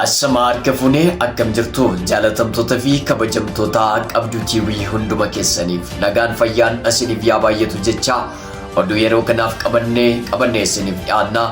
Ashamaa harka fuunee akkam jirtu jaalatamtoota fi kabajamtoota qabdu TV hunduma keessaniif nagaan fayyaan isiniif yaa baay'atu jecha oduu yeroo kanaaf qabannee qabannee isiniif dhiyaanna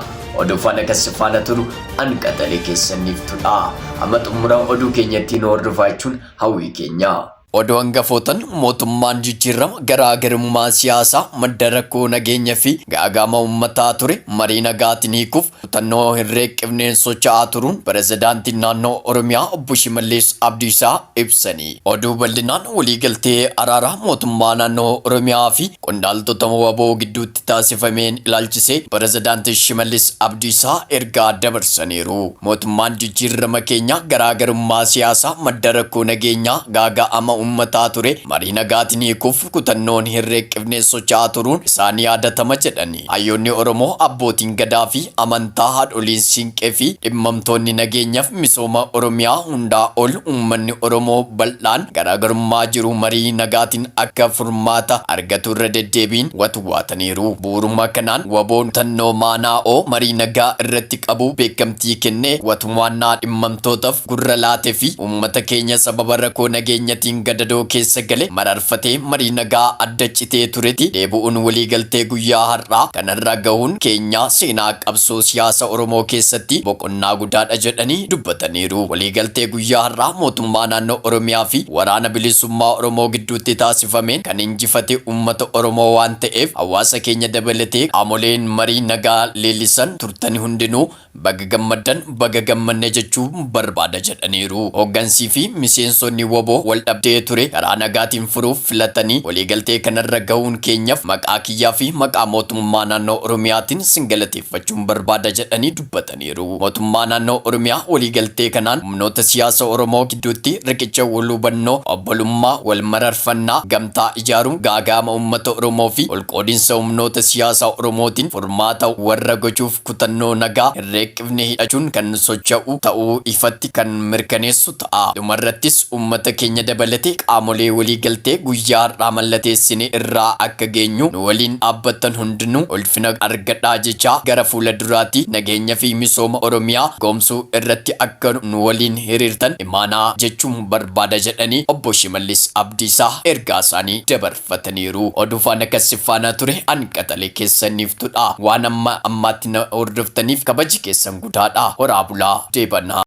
oduu faana kan si faana turu an qaxalee keessaniif tudha amma xumura oduu keenyatti nu hordofaa jechuun hawwii keenya. Oduu hangafootan mootummaan jijjiirrama garaa garummaa siyaasaa madda rakkoo nageenya fi gaaga'ama uummataa ture marii nagaatiin hiikuuf kutannoo hin reeqqifneen socho'aa turuun Pirezidaantiin Naannoo Oromiyaa Obbo Shimallis Abdiisaa ibsanii. Oduu bal'inaan waliigaltee araaraa mootummaa naannoo Oromiyaa fi qondaaltota wbo gidduutti taasifameen ilaalchisee Pirezidaanti Shimallis Abdiisaa ergaa dabarsaniiru. Mootummaan jijjiirrama keenya garaa garummaa siyaasaa madda rakkoo nageenyaa gaaga'ama uummataa ture marii nagaatiin hiikuuf kutannoon hin reeqqifneen socho'aa turuun isaa ni yaadatama jedhani. Hayyoonni Oromoo, abbootiin Gadaa fi amantaa, haadholiin Siinqee fi dhimmamtoonni nageenyaf misooma Oromiyaa hundaa ol uummanni Oromoo bal'aan garaagarummaa jiru marii nagaatiin akka furmaata argatu irra deddeebiin watwaataniiru. Bu'uuruma kanaan wbo kutannoo Maanaa'oo marii nagaa irratti qabu beekamtii kennee watwaannaa dhimmamtootaf gurra laate fi uummata keenya sababa rakkoo nageenyatiin gadadoo keessa gale mararfatee marii nagaa adda citee tureti deebi'uun waliigaltee guyyaa har'aa kanarra gahuun keenya seenaa qabsoo siyaasa Oromoo keessatti boqonnaa gudaadha jedhanii dubbataniiru. Waliigaltee guyyaa har'aa mootummaa naannoo Oromiyaa fi Waraana Bilisummaa Oromoo gidduutti taasifameen kan injifate uummata Oromoo waan ta'eef hawaasa keenya dabalatee qaamoleen marii nagaa leellisan turtani hundinuu baga gammaddan baga gammanne jechuu barbaada jedhaniiru. Hooggansii fi miseensonni wbo waldhabdee ture karaa nagaatiin furuuf filatanii waliigaltee kanarra gahuun keenyaf maqaa kiyyaa fi maqaa mootummaa naannoo Oromiyaatiin sin galateeffachuun barbaada jedhanii dubbataniiru. Mootummaa naannoo Oromiyaa waliigaltee kanaan humnoota siyaasa Oromoo gidduutti riqicha walhubannoo, obbolummaa, walmararfannaa, gamtaa ijaaruun gaaga'ama uummata Oromoo fi olqoodinsa humnoota siyaasaa Oromootiin furmaata warra gochuuf kutannoo nagaa hin reeqqifne hidhachuun kan socha'u ta'uu ifatti kan mirkaneessu ta'a. Dhumarrattis uummata keenya dabalatee qaamolee waliigaltee guyyaa har'aa mallateessine irraa akka geenyu nu waliin dhaabbattan hundinuu ulfina argadhaa jechaa gara fuula duraatti nageenya fi misooma Oromiyaa goomsuu irratti akka nu waliin hiriirtan imaanaa jechuun barbaada jedhanii Obbo Shimallis Abdiisaa ergaa isaanii dabarfataniiru. Oduu faana kan si faana ture an qaxalee keessaniiftudha. Waan amma ammaatti na hordoftaniif kabaji keessan gudaadha. Horaa bulaa deebanaa.